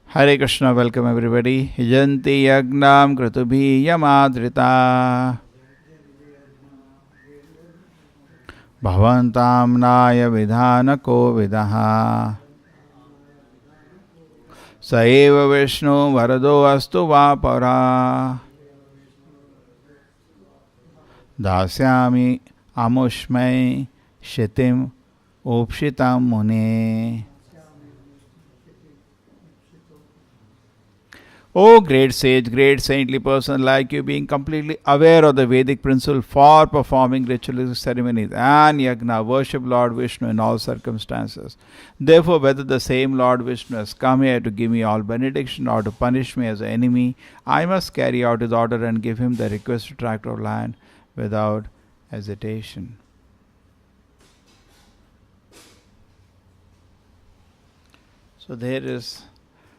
Hare Krishna, welcome everybody. Yajanti yagnam kratubhi yamadrita bhavantam naya vidhana kovidaha saeva vishnu varado astu vapara dasyami amushmai shitim upshitam mune. O great sage, great saintly person like you, being completely aware of the Vedic principle for performing ritualistic ceremonies and yajna, worship Lord Vishnu in all circumstances. Therefore, whether the same Lord Vishnu has come here to give me all benediction or to punish me as an enemy, I must carry out his order and give him the requested tract of land without hesitation. So there is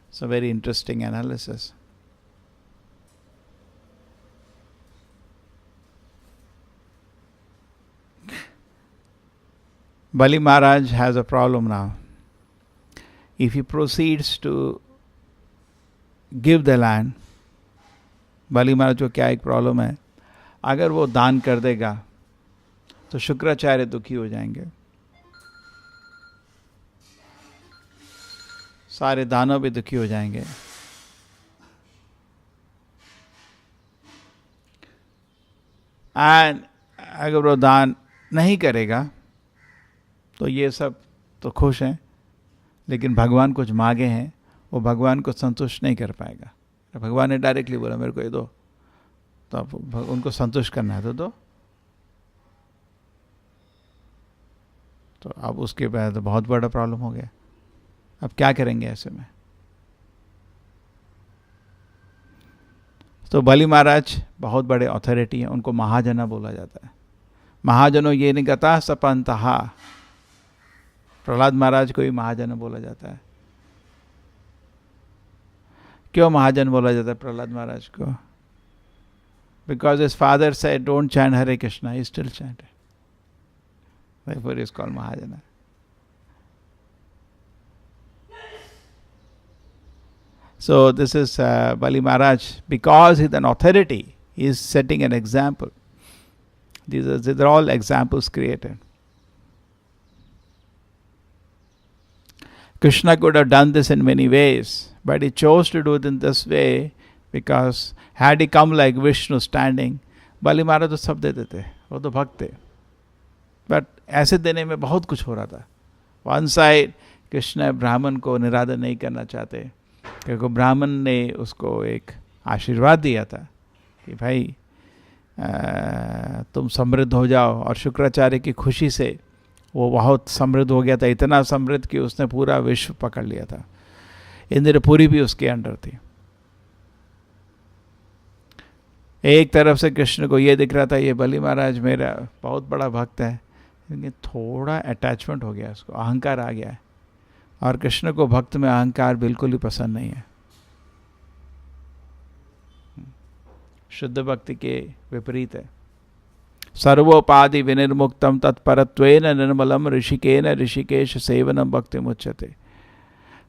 some very interesting analysis. Bali Maharaj has a problem now. If he proceeds to give the land, Bali Maharaj को क्या एक problem है, अगर वो दान कर देगा तो शुक्राचार्य दुखी हो जाएंगे, सारे दानव भी दुखी हो जाएंगे। एंड अगर वो दान नहीं करेगा तो ये सब तो खुश हैं, लेकिन भगवान कुछ मांगे हैं, वो भगवान को संतुष्ट नहीं कर पाएगा। भगवान ने डायरेक्टली बोला मेरे को ये दो, तो आप उनको संतुष्ट करना है तो दो। तो अब उसके बाद तो बहुत बड़ा प्रॉब्लम हो गया। अब क्या करेंगे ऐसे में? तो बलि महाराज बहुत बड़े अथॉरिटी हैं, उनको महाजना बोला जाता है। महाजनों ये निगता सपंतहा, प्रहलाद महाराज को ही महाजन बोला जाता है। क्यों महाजन बोला जाता है प्रहलाद महाराज को? Because his father said don't chant Hare Krishna, he still chanted, therefore he is called Mahajana. So this is Bali Maharaj, because he's an authority, he is setting an example. These are all examples created. Krishna could have done this in many ways, but he chose to do it in this way because had he come like Vishnu standing, Bali Maharaj तो सब दे देते, वो तो भक्त थे। But ऐसे देने में बहुत कुछ हो रहा था। One side Krishna ब्राह्मण को निरादर नहीं करना चाहते, क्योंकि ब्राह्मण ने उसको एक आशीर्वाद दिया था कि भाई तुम समृद्ध हो जाओ, और शुक्राचार्य की खुशी से वो बहुत समृद्ध हो गया था, इतना समृद्ध कि उसने पूरा विश्व पकड़ लिया था। इंद्रपुरी भी उसके अंडर थी। एक तरफ से कृष्ण को ये दिख रहा था ये बलि महाराज मेरा बहुत बड़ा भक्त है, लेकिन थोड़ा अटैचमेंट हो गया उसको, अहंकार आ गया है। और कृष्ण को भक्त में अहंकार बिल्कुल ही पसंद नहीं है, शुद्ध भक्ति के विपरीत है। सर्वोपाधि विनिर्मुक्तम तत्परत्वेन निर्मलम ऋषिकेन ऋषिकेश सेवनम भक्ति मुच्यते।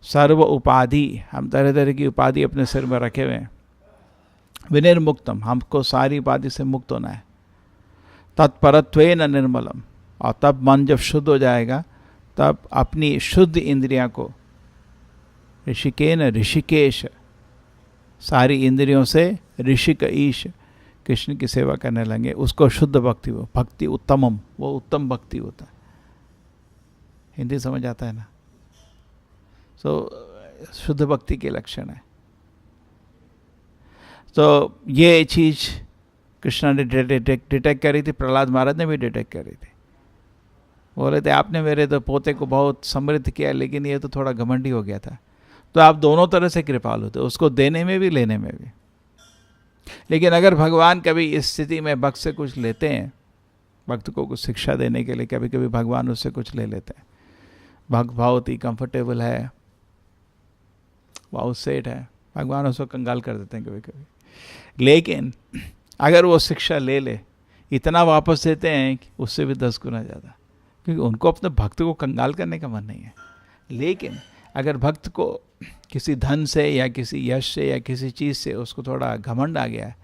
सर्व उपाधि, हम तरह तरह की उपाधि अपने सिर में रखे हुए हैं, विनिर्मुक्तम, हमको सारी उपाधि से मुक्त होना है। तत्परत्वेन निर्मलम, और तब मन जब शुद्ध हो जाएगा, तब अपनी शुद्ध इंद्रियां को ऋषिकेन ऋषिकेश, सारी इंद्रियों से ऋषिक ईश, कृष्ण की सेवा करने लगे। उसको शुद्ध भक्ति, वो भक्ति उत्तमम, वो उत्तम भक्ति होता है। हिंदी समझ आता है ना? सो शुद्ध भक्ति के लक्षण है। तो ये चीज़ कृष्णा ने डिटेक्ट करी थी, प्रहलाद महाराज ने भी डिटेक्ट करी थी। बोले थे आपने मेरे तो पोते को बहुत समृद्ध किया, लेकिन ये तो थोड़ा घमंडी हो गया था। तो आप दोनों तरह से कृपालु होते, उसको देने में भी लेने में भी। लेकिन अगर भगवान कभी इस स्थिति में भक्त से कुछ लेते हैं, भक्त को कुछ शिक्षा देने के लिए कभी कभी भगवान उससे कुछ ले लेते हैं। भक्त बहुत ही कंफर्टेबल है, बहुत सेठ है, भगवान उसको कंगाल कर देते हैं कभी कभी। लेकिन अगर वो शिक्षा ले ले, इतना वापस देते हैं कि उससे भी 10 गुना ज़्यादा, क्योंकि उनको अपने भक्त को कंगाल करने का मन नहीं है। लेकिन अगर भक्त को किसी धन से या किसी यश से या किसी चीज़ से उसको थोड़ा घमंड आ गया है,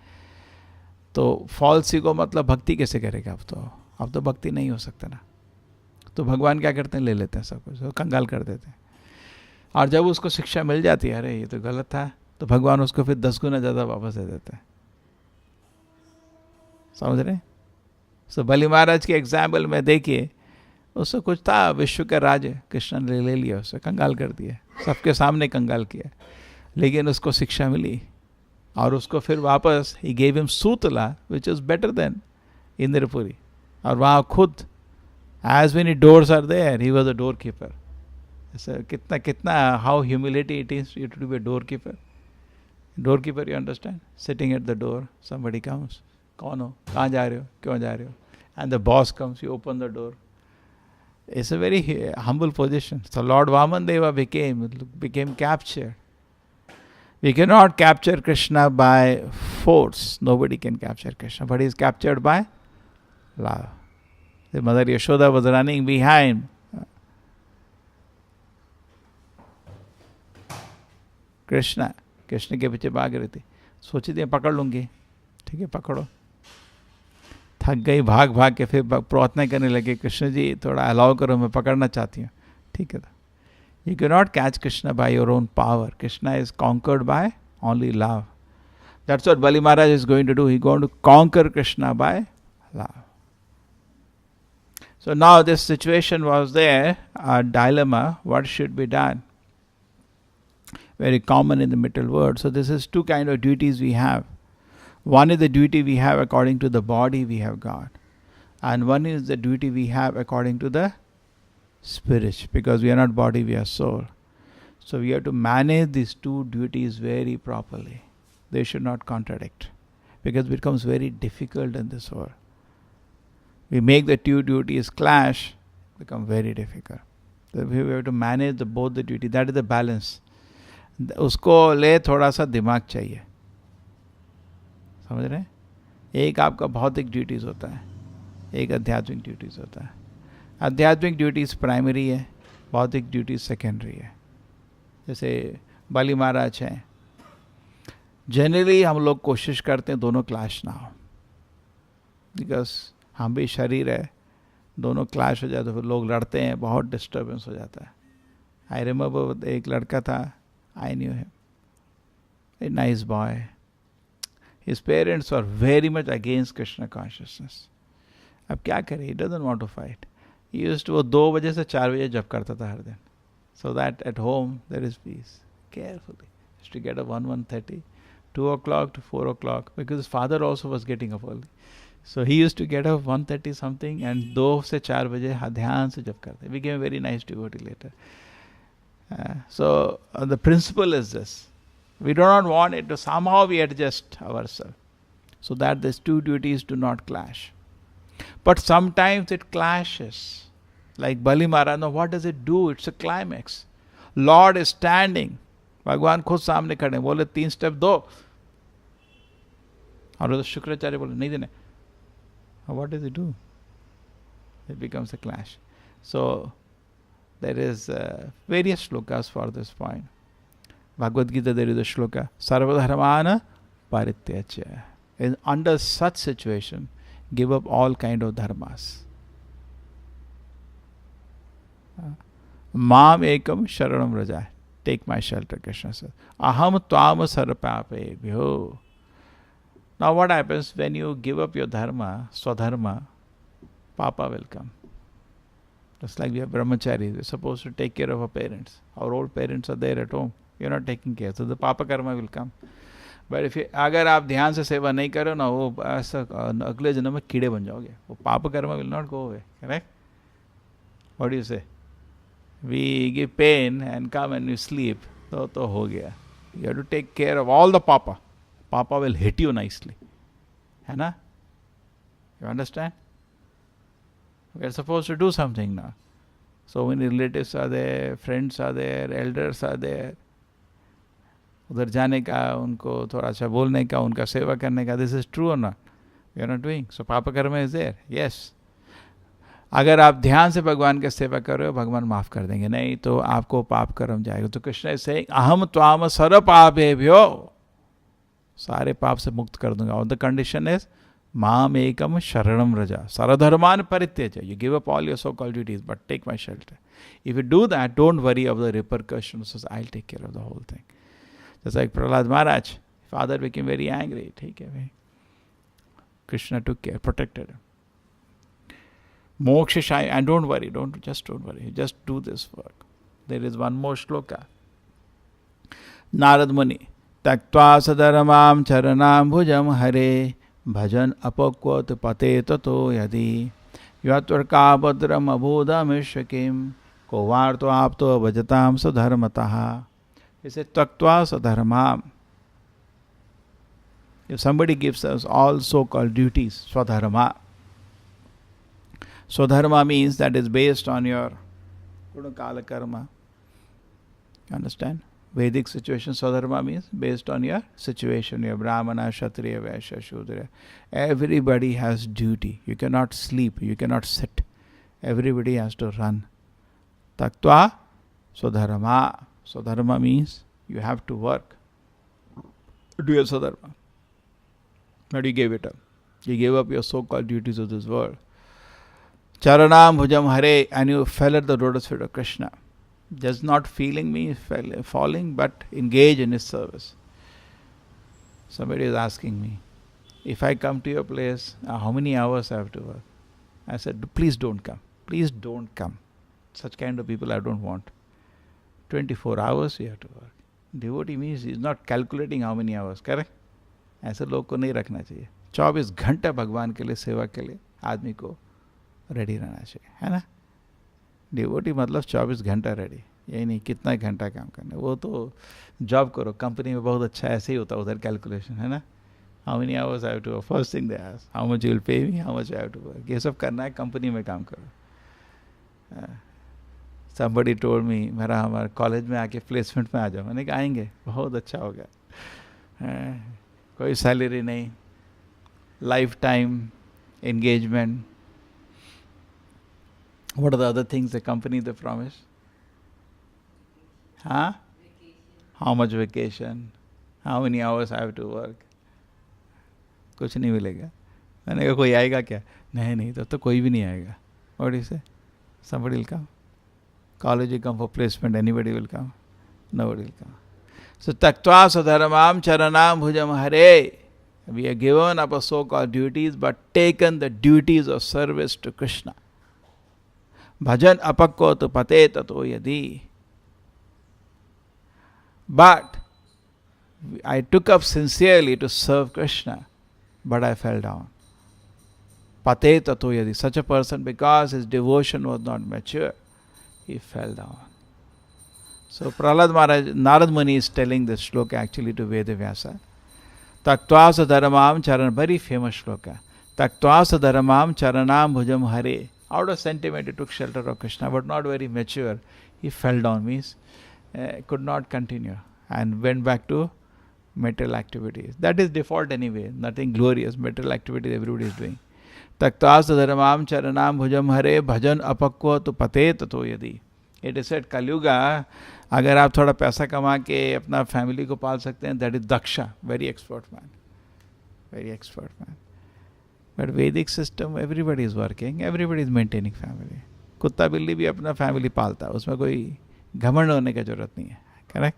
तो फॉल्स ईगो मतलब भक्ति कैसे करेगा? अब तो भक्ति नहीं हो सकता ना। तो भगवान क्या करते हैं, ले लेते हैं सब कुछ, तो कंगाल कर देते हैं। और जब उसको शिक्षा मिल जाती है, अरे ये तो गलत था, तो भगवान उसको फिर 10 गुना ज़्यादा वापस दे देते हैं। समझ रहे? सो बलि महाराज के एग्जाम्पल में देखिए, उससे कुछ था, विश्व का राज कृष्ण ने ले लिया, उसे कंगाल कर दिया, सबके सामने कंगाल किया। लेकिन उसको शिक्षा मिली और उसको फिर वापस he gave him Sutala, which is better than Indrapuri. और वहाँ खुद as many doors are there, he was a door keeper. ऐसा कितना कितना how humility it is to be a door keeper. Door keeper, you understand, sitting at the door, somebody comes, कौन हो, कहाँ जा रहे हो, क्यों जा रहे हो, and the boss comes, you open the door. It's a very humble position. So Lord Vamandeva became captured. We cannot capture Krishna by force. Nobody can capture Krishna, but he is captured by love. The Mother Yashoda was running behind Krishna. Krishna के पीछे भाग रही थी, सोची थी पकड़ लूँगी, ठीक है पकड़ो। थक गई, भाग भाग के फिर प्रार्थना करने लगे, कृष्ण जी थोड़ा अलाउ करो, मैं पकड़ना चाहती हूँ। ठीक है, you can not catch Krishna by your own power. Krishna is conquered by only love. That's what Bali Maharaj is going to do. He going to conquer Krishna by love. So now this situation was there, a dilemma, what should be done? Very common in the material world. So this is two kind of duties we have. One is the duty we have according to the body we have got, and one is the duty we have according to the spirit, because we are not body, we are soul. So we have to manage these two duties very properly. They should not contradict, because it becomes very difficult in this world. We make the two duties clash, become very difficult. So we have to manage the both the duty. That is the balance. उसको ले थोड़ा सा दिमाग चाहिए, समझ रहे हैं? एक आपका भौतिक ड्यूटीज़ होता है, एक आध्यात्मिक ड्यूटीज़ होता है। आध्यात्मिक ड्यूटीज़ प्राइमरी है, भौतिक ड्यूटीज़ सेकेंडरी है। जैसे बलि महाराज हैं, जनरली हम लोग कोशिश करते हैं दोनों क्लैश ना हो, because हम भी शरीर है, दोनों क्लैश हो जाए तो फिर लोग लड़ते हैं, बहुत डिस्टर्बेंस हो जाता है। I remember एक लड़का था, I knew him, a nice boy. His parents were very much against Krishna consciousness. अब क्या करे, he doesn't want to fight. He used to, वो 2 बजे से 4 बजे जप करता था हर दिन, so that at home there is peace. Carefully, used to get up 1:30, 2 o'clock to 4 o'clock, because his father also was getting up early. So he used to get up 1:30 something and 2 से 4 बजे ध्यान से जप करते. Became a very nice devotee later. So the principle is this. We do not want it to somehow we adjust ourselves so that these two duties do not clash. But sometimes it clashes. Like Bali Maharaj, now what does it do? It's a climax. Lord is standing. भगवान खुद सामने खड़े, बोले 3 step दो, और शुक्राचार्य बोले नहीं देने. What does it do? It becomes a clash. So there is various shlokas for this point. Bhagavad Gita, there is a shloka, Sarvadharmana parityajya. In under such situation, give up all kind of dharmas. माम एकम शरणम Vraj. Take my shelter, Krishna says. Aham tvam sarvapapebhyo. Now what happens when you give up your dharma, swadharma, papa will come. Just like we are brahmacharis, we are supposed to take care of our parents. Our old parents are there at home. You are not taking care. So the papa karma will come. But if you, अगर आप ध्यान से सेवा नहीं करो ना, वो ऐसा अगले जन्म में कीड़े बन जाओगे. वो पाप कर्म will not go away. Correct? What do you say? We give pain and come and you sleep. तो हो गया. You have to take care of all the papa. Papa will hit you nicely. है ना? You understand? We are supposed to do something now. So many relatives are there, friends are there, elders are there. उधर जाने का, उनको थोड़ा सा बोलने का, उनका सेवा करने का. This is true or not? We are not doing. So papa karma is there. Yes. अगर आप ध्यान से भगवान का सेवा कर रहे हो, भगवान माफ कर देंगे. नहीं तो आपको पाप कर्म जाएगा. तो कृष्ण से अहम त्वाम सर्व पापेभ्यो, सारे पाप से मुक्त कर दूंगा. और the condition is माम एकम शरणम व्रज सर्वधर्मान परित्यज्य. You give up all your so called duties but take my shelter. If you do that, don't worry of the repercussions. I will take care of the whole thing. Just like Prahlad Maharaj, father became very angry. ठीक है भाई, Krishna took care, protected him. Moksha, and don't worry, don't worry, just do this work. There is one more shloka. Narad Muni, त्यक्त्वा स्वधर्मां चरणाम्भुजं हरेः भजन् अपक्वं पतेत ततो यदि यत्त्वर्कापद्रम् अभूदमिष्य किं को वार्तो आप्तो भजतां स्वधर्मतः. He said, त्यक्त्वा स्वधर्मां. If somebody gives us all so-called duties, swadharma. Swadharma means that is based on your Gunakala karma. You understand? Vedic situation, swadharma means based on your situation, your Brahmana, Kshatriya, Vaishya, Shudra. Everybody has duty. You cannot sleep, you cannot sit. Everybody has to run. Tyaktva swadharma. Swadharma means you have to work. Do your swadharma. But you gave it up. You gave up your so-called duties of this world. Charanambhujam Hare, and you fell at the lotus feet of Krishna. Just not feeling me falling, but engage in his service. Somebody is asking me, if I come to your place, how many hours I have to work? I said, please don't come. Please don't come. Such kind of people I don't want. 24 hours you have to work. Devotee means he is not calculating how many hours, correct? ऐसे लोग को नहीं रखना चाहिए. 24 घंटा भगवान के लिए, सेवा के लिए आदमी को रेडी रहना चाहिए, है ना? डिवोटी मतलब 24 घंटा रेडी, यही नहीं कितना घंटा काम करना है. वो तो जॉब करो कंपनी में बहुत अच्छा ऐसे ही होता है उधर कैलकुलेशन, है ना? How many hours I have to, first thing they ask how much you will pay me, how much I have to work. ये सब करना है, कंपनी में काम करो. Somebody told me, मेरा हमारे कॉलेज में आके प्लेसमेंट में आ जाओ. मैंने कहा आएंगे, बहुत अच्छा हो गया. कोई सैलरी नहीं, life time engagement. What are the other things the company they promise? Huh? How much vacation? How many hours I have to work? कुछ नहीं मिलेगा. मैंने कहा कोई आएगा क्या? नहीं नहीं, तब तो कोई भी नहीं आएगा. What do you say? Somebody will come. College will come for placement. Anybody will come? Nobody will come. So त्यक्त्वा स्वधर्मां चरणाम्भुजं हरेः. We are given up our so-called duties, but taken the duties of service to Krishna. Bhajan apakko tu pate tato yadi. But I took up sincerely to serve Krishna, but I fell down. Pate tato yadi. Such a person, because his devotion was not mature, he fell down. So Prahlad Maharaj, Narad Muni is telling this shloka actually to Vedavyasa. Tyaktva swadharmam charan, very famous shloka. Tyaktva swadharmam charanambhujam hare. Out of sentiment, he took shelter of Krishna, but not very mature. He fell down, means could not continue and went back to material activities. That is default anyway, nothing glorious. Material activities everybody is doing. Tyaktva swadharmam charanambhujam hare bhajan apakva tu pate tato yadi. It is said Kalyuga, अगर आप थोड़ा पैसा कमा के अपना family को पाल सकते हैं, that is Daksha, very expert man, very expert man. But Vedic system, everybody is working, everybody is maintaining family. कुत्ता बिल्ली भी अपना फैमिली पालता है, उसमें कोई घमंड होने का जरूरत नहीं है. Correct?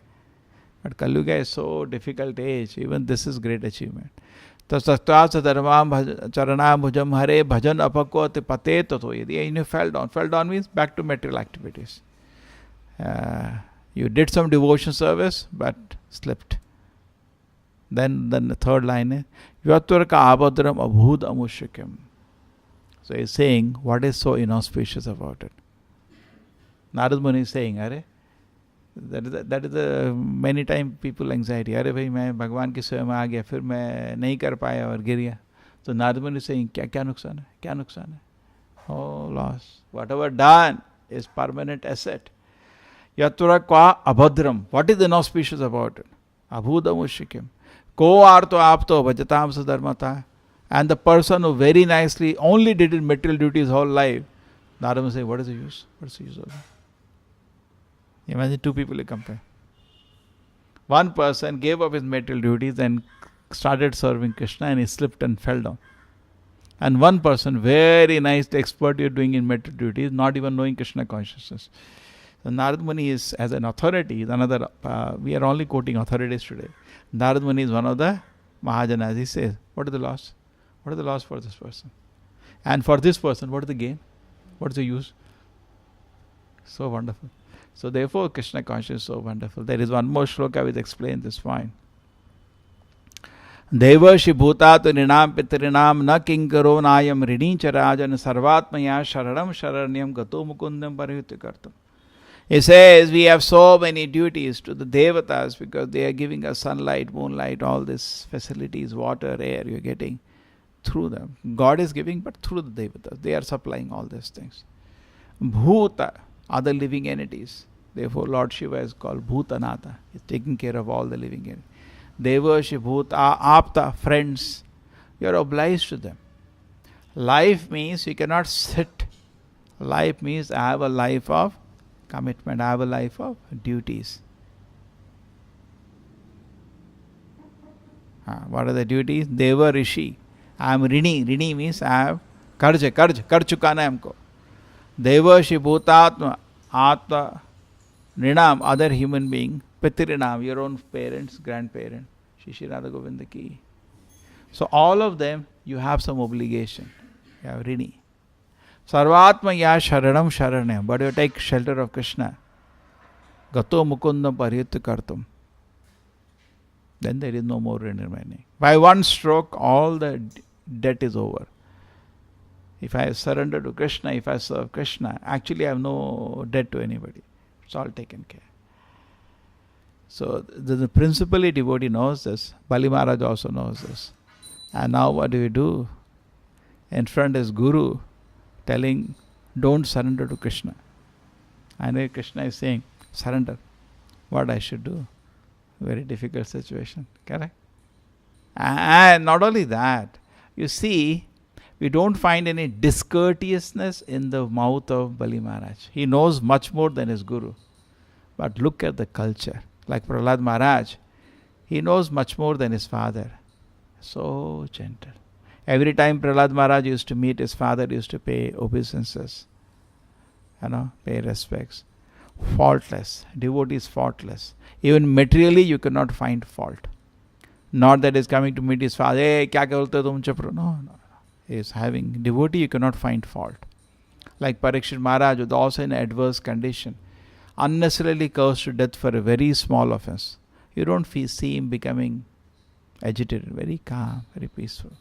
But Kalyuga is so difficult age, even this is great achievement. तो सत्वास धर्माम चरणाभुजम हरे भजन अपक्वत पते तो यदि you fell down. Fell down means back to material activities. You did some devotion service but slipped. Then the third line is Yatvarka abhadram abhud amushikim. So he's saying, what is so inauspicious about it? Narad Muni is saying, Arey, that is the many time people anxiety. अरे भाई मैं भगवान की सेवा में आ गया, फिर मैं नहीं कर पाया और गिर गया. तो नारद मुनि saying, क्या क्या नुकसान है, क्या नुकसान है? Oh, loss. Whatever done is permanent asset. Yatra kwa abhadram. What is inauspicious about it? Abhudam ushikim. Ko arto apto bhajatam sadharmata. And the person who very nicely only did in material duties whole life, Narad Muni say, what is the use? What is the use of it? Imagine two people you compare. One person gave up his material duties and started serving Krishna, and he slipped and fell down. And one person, very nice, expert you're doing in material duties, not even knowing Krishna consciousness. So Narad Muni is, as an authority, is another, we are only quoting authorities today. Narad Muni is one of the Mahajanas. He says, what is the loss? What is the loss for this person? And for this person, what is the gain? What is the use? So wonderful. So therefore, Krishna consciousness is so wonderful. There is one more shloka which explains this point. Devarshi bhutat rinam pitrinam na kinkaro nayam rini charajan sarvatmaya sharanam sharanyam gato mukundam parihitya kartam. He says we have so many duties to the devatas because they are giving us sunlight, moonlight, all these facilities, water, air you are getting through them. God is giving, but through the devatas. They are supplying all these things. Bhuta, other living entities. Therefore, Lord Shiva is called Bhutanatha. He is taking care of all the living entities. Devarshi, Bhuta, Apta, friends. You are obliged to them. Life means you cannot sit. Life means I have a life of commitment. I have a life of duties. What are the duties? Deva Rishi. I am Rini. Rini means I have karj, karj, kar chukana hai humko. Devarshi, Bhutatma, Atma, Rinam, other human being, Pitrinam, your own parents, grandparents, Shri Radha Govinda ki. So all of them, you have some obligation. You have Rini. Sarvatma ya sharanam sharanyam, but you take shelter of Krishna. Gato mukundam pariyutya kartum. Then there is no more rin remaining. By one stroke, all the debt is over. If I surrender to Krishna, if I serve Krishna, actually I have no debt to anybody. It's all taken care. So the principally devotee knows this. Bali Maharaj also knows this. And now what do we do? In front is Guru telling, don't surrender to Krishna. And here Krishna is saying, surrender. What I should do? Very difficult situation, correct? And not only that, you see, we don't find any discourteousness in the mouth of Bali Maharaj. He knows much more than his guru. But look at the culture. Like Prahlad Maharaj, he knows much more than his father. So gentle. Every time Prahlad Maharaj used to meet his father, he used to pay obeisances, pay respects. Faultless. Devotee is faultless. Even materially, you cannot find fault. Not that he's coming to meet his father, hey, kya bolte ho tum, chup raho. No, no, no. He is having devotee, you cannot find fault. Like Parikshit Maharaj was also in adverse condition. Unnecessarily cursed to death for a very small offense. You don't see him becoming agitated, very calm, very peaceful.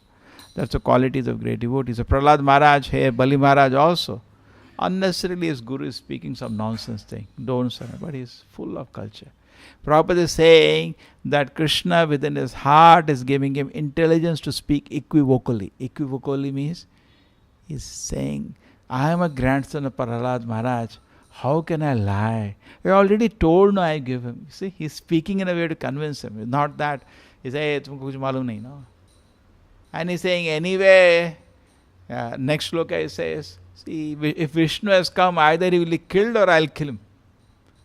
That's the qualities of great devotees. So Prahlad Maharaj here, Bali Maharaj also. Unnecessarily his guru is speaking some nonsense thing. Don't surrender. But he is full of culture. Prabhupada is saying that Krishna within his heart is giving him intelligence to speak equivocally. Equivocally means he's saying, I am a grandson of Prahlad Maharaj. How can I lie? I already told no, I give him. You see, he's speaking in a way to convince him. It's not that he say, hey, tumko kuch malum nahi, no. And he's saying, anyway, next shloka he says, see, if Vishnu has come, either he will be killed or I'll kill him.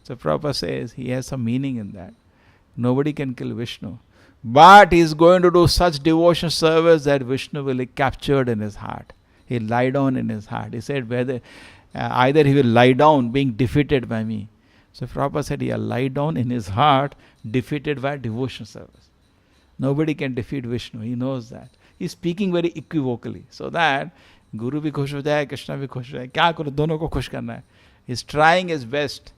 So Prabhupada says he has some meaning in that. Nobody can kill Vishnu. But he is going to do such devotion service that Vishnu will be captured in his heart. He lie down in his heart. He said, whether Either he will lie down being defeated by me. So Prabhupada said he will lie down in his heart, defeated by devotional service. Nobody can defeat Vishnu. He knows that. He's speaking very equivocally, so that गुरु भी खुश हो जाए, कृष्णा भी खुश हो जाए. क्या करो, दोनों को खुश करना है. He's trying his best,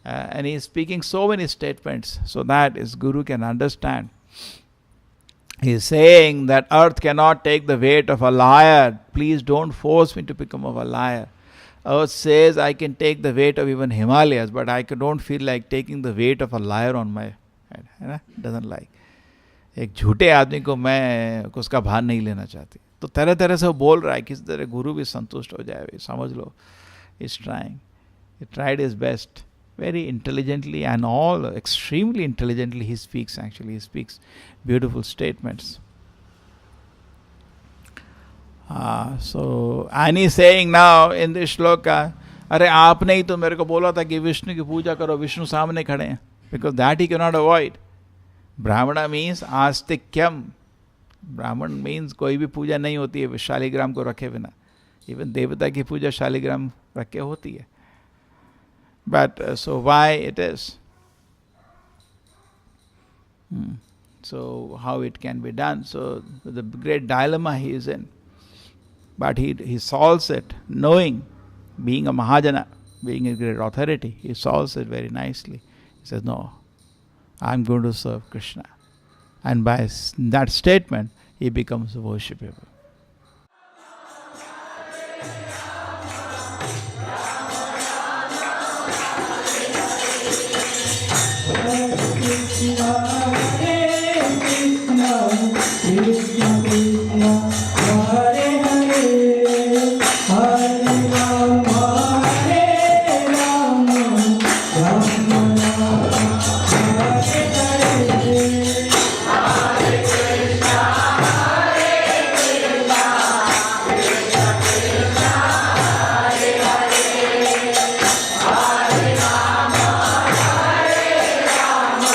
and he's speaking so many statements so that his guru can understand. He's saying that earth cannot take the weight of a liar. Please don't force me to become of a liar. Earth says I can take the weight of even Himalayas, but I don't feel like taking the weight of a liar on my head. है ना? Doesn't like. एक झूठे आदमी को मैं उसका भार नहीं लेना चाहती. तो तरह तरह से वो बोल रहा है, किसी तरह गुरु भी संतुष्ट हो जाए. समझ लो, he's trying. He tried his best very intelligently and all extremely intelligently he speaks. Actually, he speaks beautiful statements. So, and he's saying now in this shloka, अरे आपने ही तो मेरे को बोला था कि विष्णु की पूजा करो, विष्णु सामने खड़े हैं, because that he cannot avoid. ब्राह्मण मीन्स आस्तिक्यम. ब्राह्मण मीन्स कोई भी पूजा नहीं होती है शालिग्राम को रखे बिना. इवन देवता की पूजा शालिग्राम रख के होती है. But so why it is? So how it can be done? So the great dilemma he is in. But he solves it knowing, being a Mahajana, being a great authority, he solves it very nicely. He says, no, I'm going to serve Krishna. And by that statement, he becomes worshipable. Krishna, Hare Krishna, Krishna Krishna, Hare Hare, Hare Rama, Hare Rama, Rama Rama, Hare Hare. Hare Krishna, Hare Krishna, Krishna Krishna, Hare Hare, Hare Rama, Hare Rama,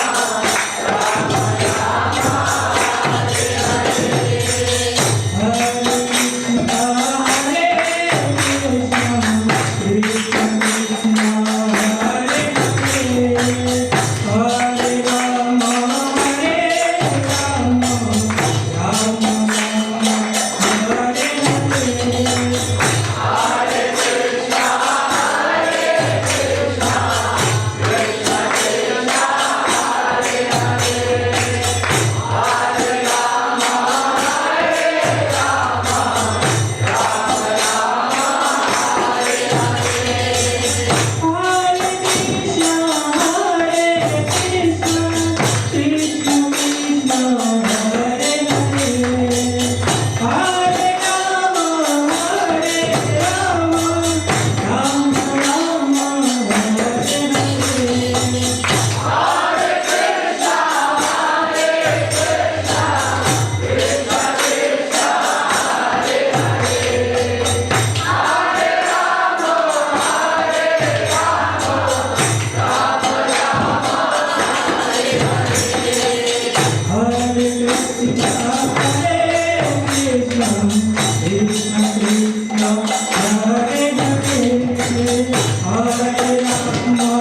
Rama Rama, Hare Hare. Hare Krishna, Hare Krishna, Krishna Krishna, Hare Hare, Hare Rama, Hare Rama, Rama Rama, Hare Hare. Hare Krishna, Hare Krishna, Krishna Krishna, Hare Hare, Hare Rama,